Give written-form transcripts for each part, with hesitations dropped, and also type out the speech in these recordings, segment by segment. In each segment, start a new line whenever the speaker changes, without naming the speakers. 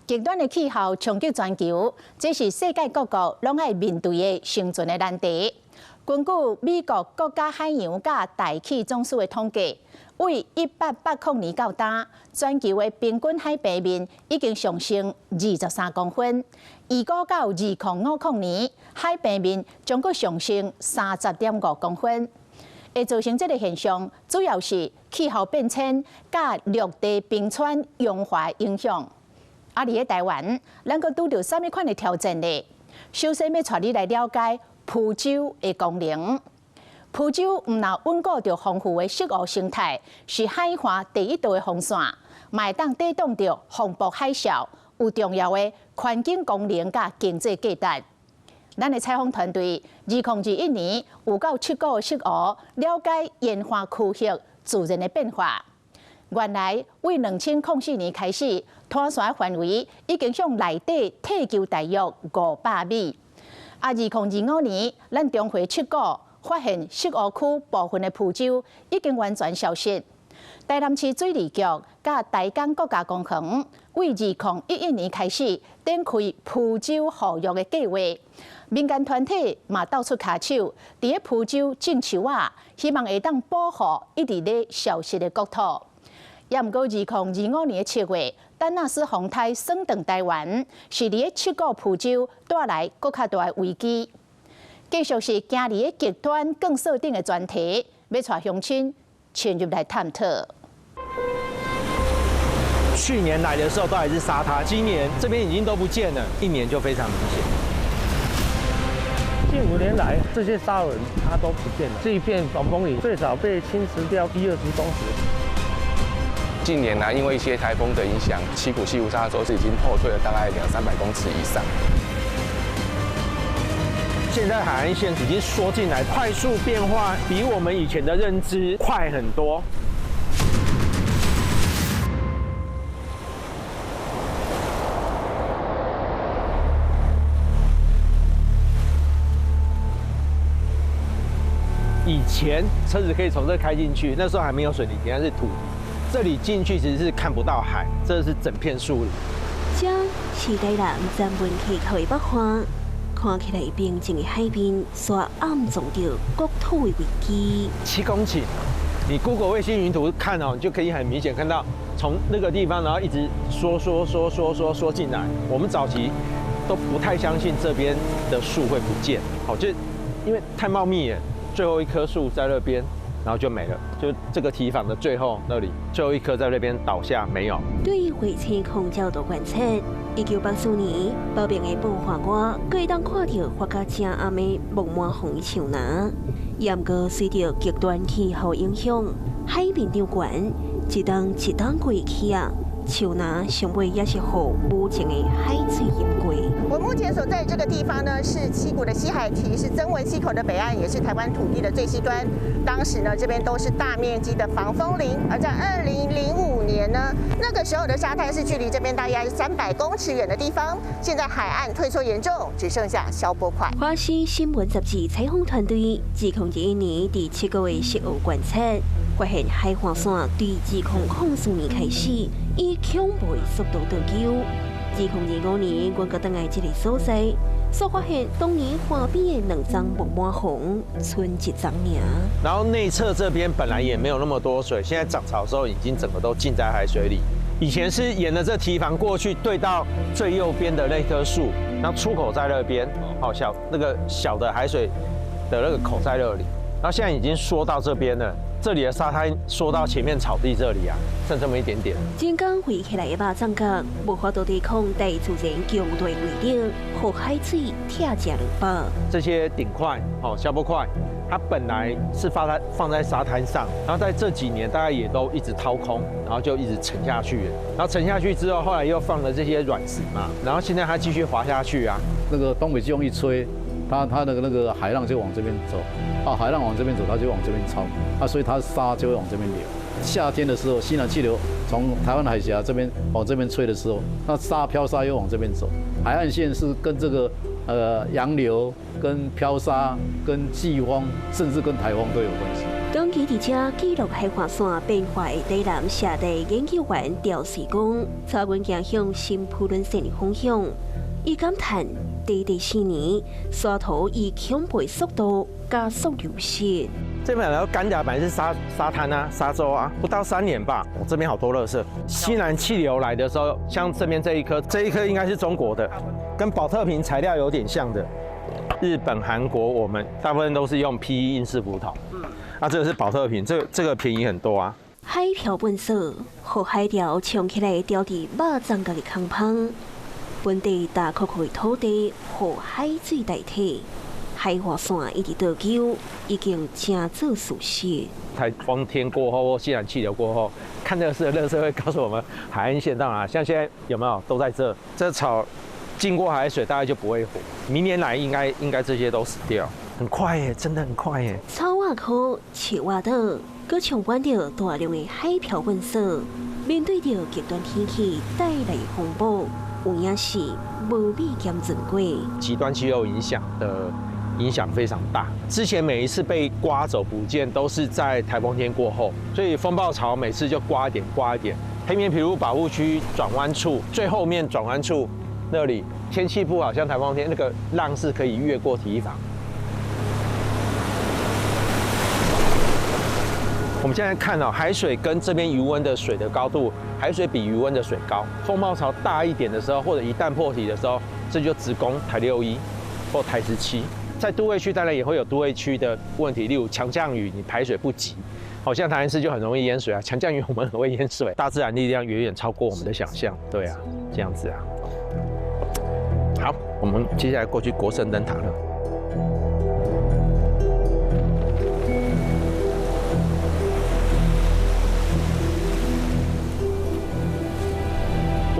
極端的氣候衝擊全球，這是世界各國攏愛面對的生存的難題。根據美國國家海洋佮大氣總署的統計，為1880年到今，全球的平均海平面已經上升23公分。預估到2050年，海平面將閣上升30.5公分。會造成這個現象，主要是氣候變遷佮陸地冰川融化影響。啊！佇咧台灣，咱閣拄著啥物款的挑戰呢？首先欲帶你來了解浮洲的功能。浮洲毋但穩固著豐富的食魚生態，是海岸第一道的防線，嘛會當抵擋著風暴海嘯，有重要的環境功能佮經濟價值。咱的採訪團隊2021年有到七股的潟湖，了解沿岸區域自然的變化。原來，為2004年開始，湠線範圍已經向內底退勼大約500米。啊，2025年，咱中回七股發現潟湖區部分的浮洲已經完全消失。台南市水利局佮台江國家公園，為2011年開始展開浮洲復育的計劃。民間團體嘛鬥出跤手，佇咧浮洲種樹仔，希望會當保護一直咧消失的國土。也毋過，2025年7月，丹那斯風颱轉轉台灣，是佇咧七股浮洲帶來閣較大的危機。繼續是今日的極端降雪頂的專題，欲帶鄉親深入來探討。
去年來的時候都還是沙灘，今年這邊已經都不見了，一年就非常明顯。
近5年來，這些沙崙它都不見了，這一片防風林最少被侵蝕掉一二十公尺。
近年來，因為一些颱風的影響，七股西湖沙洲是已經後退了大概兩三百公尺以上。
現在海岸線已經縮進來，快速變化比我們以前的認知快很多。以前車子可以從這開進去，那時候還沒有水泥堤，是土堤。這裡進去其實是看不到海，這是整片樹林。
這是台南曾文溪口的北岸，看起來平靜的海邊，卻暗藏著國土的危機。
7公頃，你 Google 衛星雲圖看哦，你就可以很明顯看到，從那個地方，然後一直縮縮縮縮縮縮進來。我們早期都不太相信這邊的樹會不見，好，就因為太茂密了，最後一棵樹在那邊。然後就沒了，就這個堤防的最後那裡，最後一棵在那邊倒下，沒有。
對於衛星空角度觀測，1984年，北邊的布華外，閣會當看著發甲正暗的木麻黃樹林。也毋過隨著極端氣候影響，海面漲懸，一冬一冬過去啊，樹林上尾也是予無情的海水淹過。
我目前所在這個地方呢，是七股的西海堤，是曾文溪口的北岸，也是台灣土地的最西端。當時呢，這邊都是大面積的防風林。而在2005年呢，那個時候的沙灘是距離這邊大約300公尺遠的地方。現在海岸退縮嚴重，只剩下消波塊。
華視新聞雜誌採訪團隊，2021年佇七股的潟湖觀測，發現海岸線對2004年開始以恐怖的速度倒勼。2025年，阮閣轉來這個所在，所發現當年岸邊的兩叢木麻黃，賰一叢爾。
然後內側這邊本來也沒有那麼多水，現在漲潮的時候已經整個都浸在海水裡。以前是沿着這堤防過去，對到最右邊的那棵樹，然後出口在那邊，好小那個小的海水的那個口在那裡。然後現在已經縮到這邊了，這裡的沙灘縮到前面草地這裡啊，剩這麼一點點。
人工圍起來的肉粽角，無法度抵抗大自然強大威力，予海水拆食落腹。
這些頂塊、哦消波塊，它本來是放在沙灘上，然後在這幾年大概也都一直掏空，然後就一直沉下去。然後沉下去之後，後來又放了這些軟石嘛，然後現在它繼續滑下去啊。
那個東北季風一吹，它那個海浪就往這邊走，啊，海浪往這邊走，它就往這邊衝，啊，所以它沙就會往這邊流。夏天的時候，西南氣流從台灣海峽這邊往這邊吹的時候，那沙飄沙又往這邊走。海岸線是跟這個洋流、跟飄沙、跟季風，甚至跟颱風都有關係。
長期佇遮記錄海岸線變化的台南社大研究員趙瑞講，草原行向新埔崙線的方向，伊感嘆：短短4年，沙土以恐怖速度加速流失。
這邊來乾甲本來是沙灘啊、沙洲啊，不到3年吧，我這邊好多垃圾。西南氣流來的時候，像這邊這一顆，這一顆應該是中國的，跟寶特瓶材料有點像的。日本、韓國，我們大部分都是用 PE 硬式浮筒。啊，這個是寶特瓶，這個便宜很多啊。
海漂糞埽，予海潮沖起來，掉佇肉粽角的空芳。本地大塊塊土地，予海水代替，海岸線一直倒勼，已經成做事實。
颱風天過後或西南氣流過後，看這個是垃圾會告訴我們海岸線到哪。像現在有沒有都在這？這草經過海水大概就不會活。明年來應該這些都死掉。很快耶，真的很快耶。
草仔枯，樹仔倒，閣充滿著大量的海漂糞埽。面對著極端天氣帶來風暴，有影是無比嚴重過。
極端氣候影響的影響非常大。之前每一次被刮走不見，都是在颱風天過後，所以風暴潮每次就刮一點，刮一點。黑面琵鷺保護區轉彎處最後面轉彎處那裡，天氣不好，像颱風天，那個浪是可以越過堤防。我們現在看到海水跟這邊魚塭的水的高度，海水比魚塭的水高。風暴潮大一點的時候，或者一旦破堤的時候，這就直攻台61或台17。在都會區當然也會有都會區的問題，例如強降雨，你排水不及，好像台南市就很容易淹水啊。強降雨我們很會淹水，大自然力量遠遠超過我們的想象。對啊，這樣子啊。好，我們接下來過去國聖燈塔了。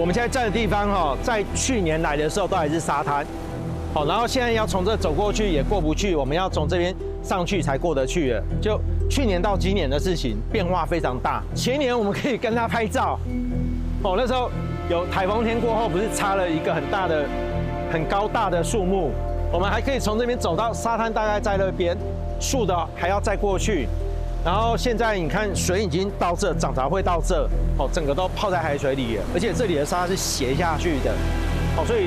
我們現在站的地方哈，在去年來的時候都還是沙灘，好，然後現在要從這走過去也過不去，我們要從這邊上去才過得去了。就去年到今年的事情變化非常大。前年我們可以跟他拍照，哦，那時候有颱風天過後，不是插了一個很大的、很高大的樹木，我們還可以從這邊走到沙灘，大概在那邊，樹的還要再過去。然後現在你看水已經到這，漲潮會到這，哦，整個都泡在海水裡了，而且這裡的沙是斜下去的，哦，所以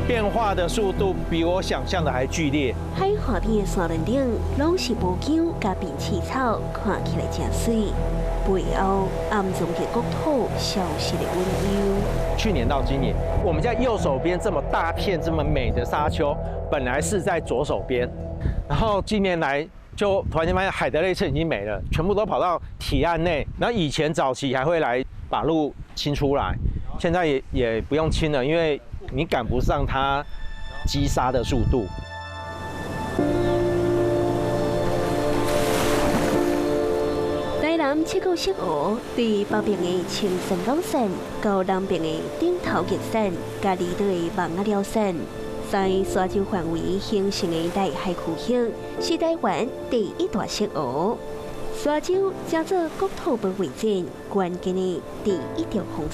變化的速度比我想象的還劇烈。
海岸邊的山巒頂攏是無薑佮變刺草，看起來誠媠，背後暗藏著國土消失的隱憂。
去年到今年，我們在右手邊這麼大片這麼美的沙丘，本來是在左手邊，然後近年來，就突然間發現海的內側已經沒了，全部都跑到堤岸內。然後以前早期還會來把路清出來，現在也不用清了，因為你趕不上它積沙的速度。
台南七股溪湖對北邊的青山崗山，到南邊的頂頭玉山，佮離島的蠓仔寮山。在沙洲範圍形成的內海區域，是台灣第一大溪湖。沙洲成做國土保衛戰關鍵的第一條防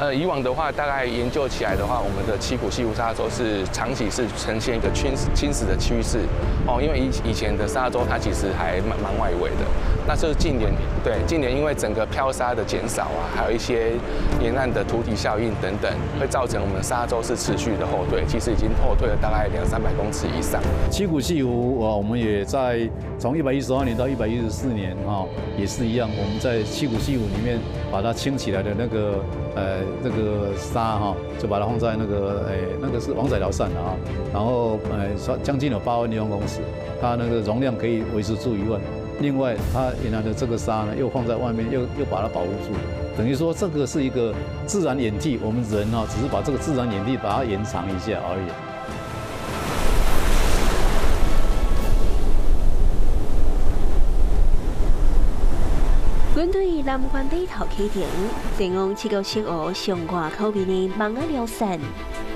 線。
以往的話，大概研究起來的話，我們的七股溪湖沙洲是長期是呈現一個侵蝕的趨勢。哦，因為以前的沙洲它其實還蠻外圍的，那是近年對近年因為整個漂沙的減少啊，還有一些沿岸的土體效應等等，會造成我們沙洲是持續的後退，其實已經後退了大概200-300公尺以上。
七股溪湖啊，我們也在從112年到114年哈，也是一樣，我們在七股溪湖裡面把它清起來的那個這個沙哈，就把它放在那個那個是王仔寮扇的啊，然後將近有8萬立方公尺，它那個容量可以維持住1萬。另外，它原來的這個沙呢，又放在外面，又把它保護住，等於說這個是一個自然演替，我們人啊，只是把這個自然演替把它延長一下而已。
阮對南關碼頭啟程，前往七股溪湖上外口面的蠓仔寮山。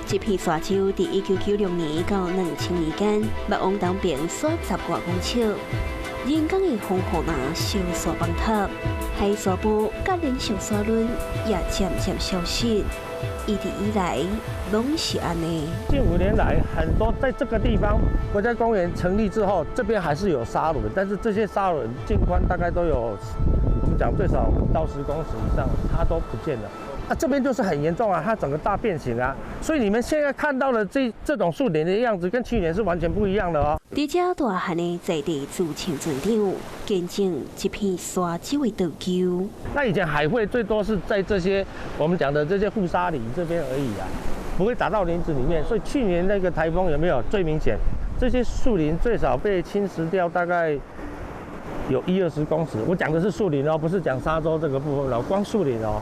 這片沙洲佇1996年到2000年間，捌往東邊徙10外公尺，人工的防護林燒沙崩塌，海沙埔佮連續沙崙也漸漸消失。一直以來攏是按呢。
近5年來，很多在這個地方國家公園成立之後，這邊還是有沙崙，但是這些沙崙淨寬大概都有，我們講最少5到10公尺以上，它都不見了。啊，這邊就是很嚴重啊，它整個大變形啊，所以你們現在看到的這種樹林的樣子，跟去年是完全不一樣的哦。
佇這大漢的在地自稱村長，見證這片沙洲的倒勼。
那以前海會最多是在這些我們講的這些護沙林這邊而已啊，不會打到林子裡面。所以去年那個颱風有沒有最明顯？這些樹林最少被侵蝕掉大概有一二十公尺。我講的是樹林哦，不是講沙洲這個部分哦，光樹林哦。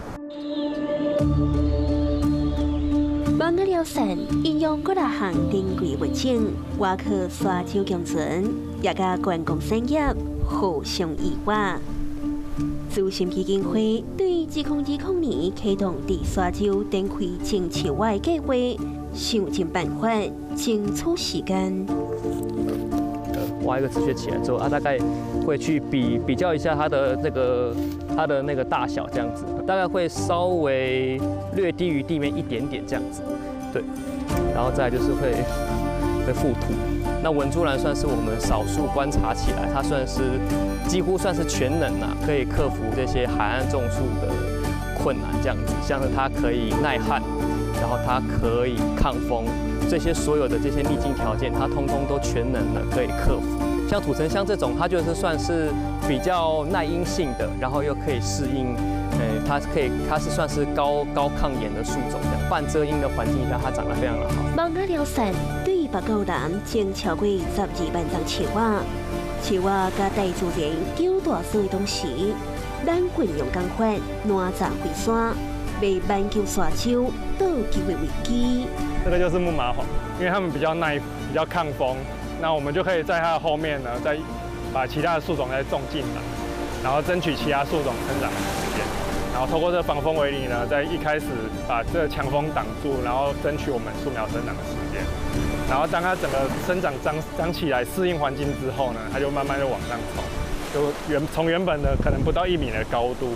蠓仔寮傘應用幾若項珍貴物種，外靠沙洲共存，也佮觀光產業互相依倚。慈心基金會對2020年啟動佇沙洲展開種樹仔的計劃，想盡辦法爭取時間。
挖一個紙屑起來之後，啊，大概會去比較一下它的那個大小，這樣子，大概會稍微略低於地面一點點這樣子，對。然後再來就是會覆土。那文珠蘭算是我們少數觀察起來，它算是幾乎算是全能啊，可以克服這些海岸種樹的困難，這樣子，像是它可以耐旱，然後它可以抗風。這些所有的這些逆境條件，它通通都全能的可以克服。像土沉香這種，它就是算是比較耐陰性的，然後又可以適應，它可以，它是算是高抗鹽的樹種，這樣半遮陰的環境下，它長得非常的好。
蠓仔寮傘對北到南種超過12萬叢樹仔，樹仔佮大自然糾大水的同時，咱運用工法哪吒回山，欲挽救沙洲倒勼的危機。
這個就是木麻黃，因為它們比較耐、比較抗風，那我們就可以在它的後面呢，再把其他的樹種再種進來，然後爭取其他樹種生長的時間，然後透過這個防風圍籬呢，在一開始把這個強風擋住，然後爭取我們樹苗生長的時間，然後當它整個生長長長起來適應環境之後呢，它就慢慢就往上衝，就從原本的可能不到1米的高度。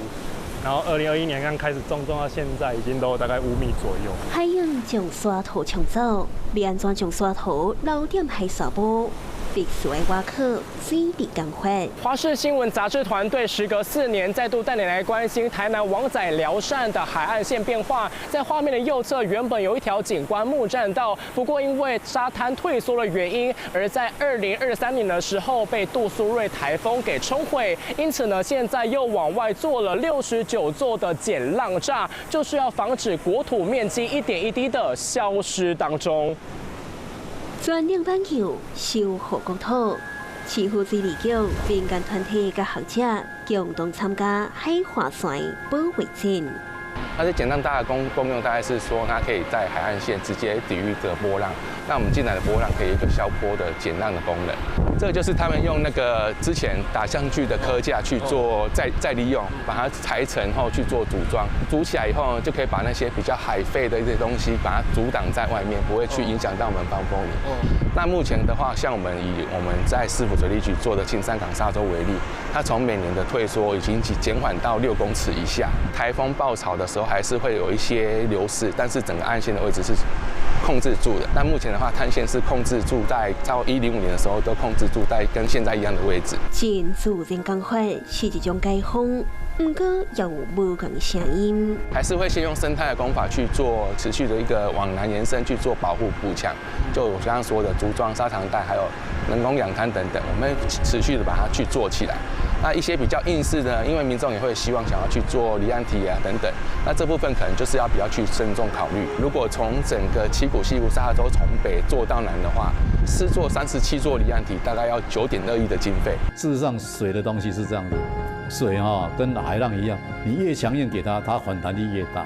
然後2021年剛開始種，種到現在已經都大概5米左右。
海湧將沙土沖走，欲按怎將沙土留踮海沙埔，必須愛倚靠水利工法。
華視新聞雜誌團隊時隔4年再度帶你來關心台南王仔寮扇的海岸線變化。在畫面的右側，原本有一條景觀木棧道，不過因為沙灘退縮的原因，而在2023年的時候被杜蘇芮颱風給沖毀。因此呢，現在又往外做了69座的減浪柵，就是要防止國土面積一點一滴的消失當中。
全力挽救，修復國土，市府水利局、民間團體佮學者共同參加海岸線保衛戰。
它這減浪柵的功用大概是說，它可以在海岸線直接抵禦這個波浪。那我們進來的波浪可以一個消波的減浪的功能。這個就是他們用那個之前打上去的桁架去做再利用，把它裁成後去做組裝，組起來以後呢，就可以把那些比較海廢的一些東西，把它阻擋在外面，不會去影響到我們防風林。那目前的話，像我們以我們在市府水利局做的青山港沙洲為例，它從每年的退縮已經減緩到6公尺以下。颱風暴潮的時候還是會有一些流失，但是整個岸線的位置是控制住的。那目前的話，灘線是控制住在到105年的時候都控制住在跟現在一樣的位置。
盡自然工法是一種解方，毋過也有無仝聲音。
還是會先用生態的工法去做持續的一個往南延伸去做保護補強。就我剛剛說的竹樁、沙塘帶，還有人工養灘等等，我們持續的把它去做起來。那一些比較硬式的，因為民眾也會希望想要去做離岸堤啊等等，那這部分可能就是要比較去慎重考慮。如果從整個七股汐湖沙洲從北做到南的話，施作37座離岸堤，大概要9.2億的經費。
事實上，水的東西是這樣子，水哈跟海浪一樣，你越強硬給它，它反彈力越大。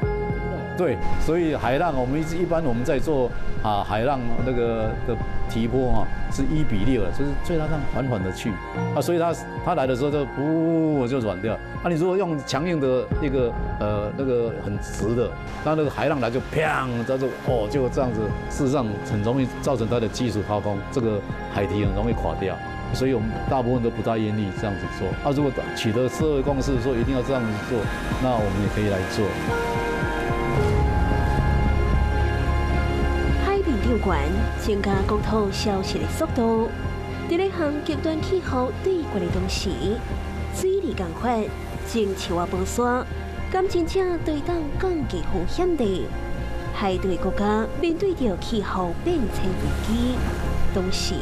對，所以海浪我們一般我們在做啊海浪那個的堤坡哈，是1比6的，就是最它這樣緩緩的去啊，所以它來的時候就噗就軟掉。那你如果用強硬的一個那個很直的，那個海浪來就砰，它就哦就這樣子，事實上很容易造成它的基礎掏空，這個海堤很容易垮掉。所以我們大部分都不大願意這樣子做。啊，如果取得社會共識說一定要這樣子做，那我們也可以來做。
漲懸，增加國土消失的速度。佇咧項極端氣候對決的同時，水利共法、種樹仔保沙，敢真正對當降低風險的？海島國家面對著氣候變遷危機，同時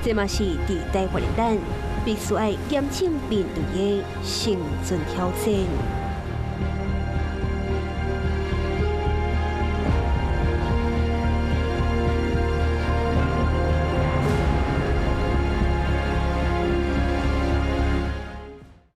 這嘛是佇台灣的咱必須愛嚴正面對的生存挑戰。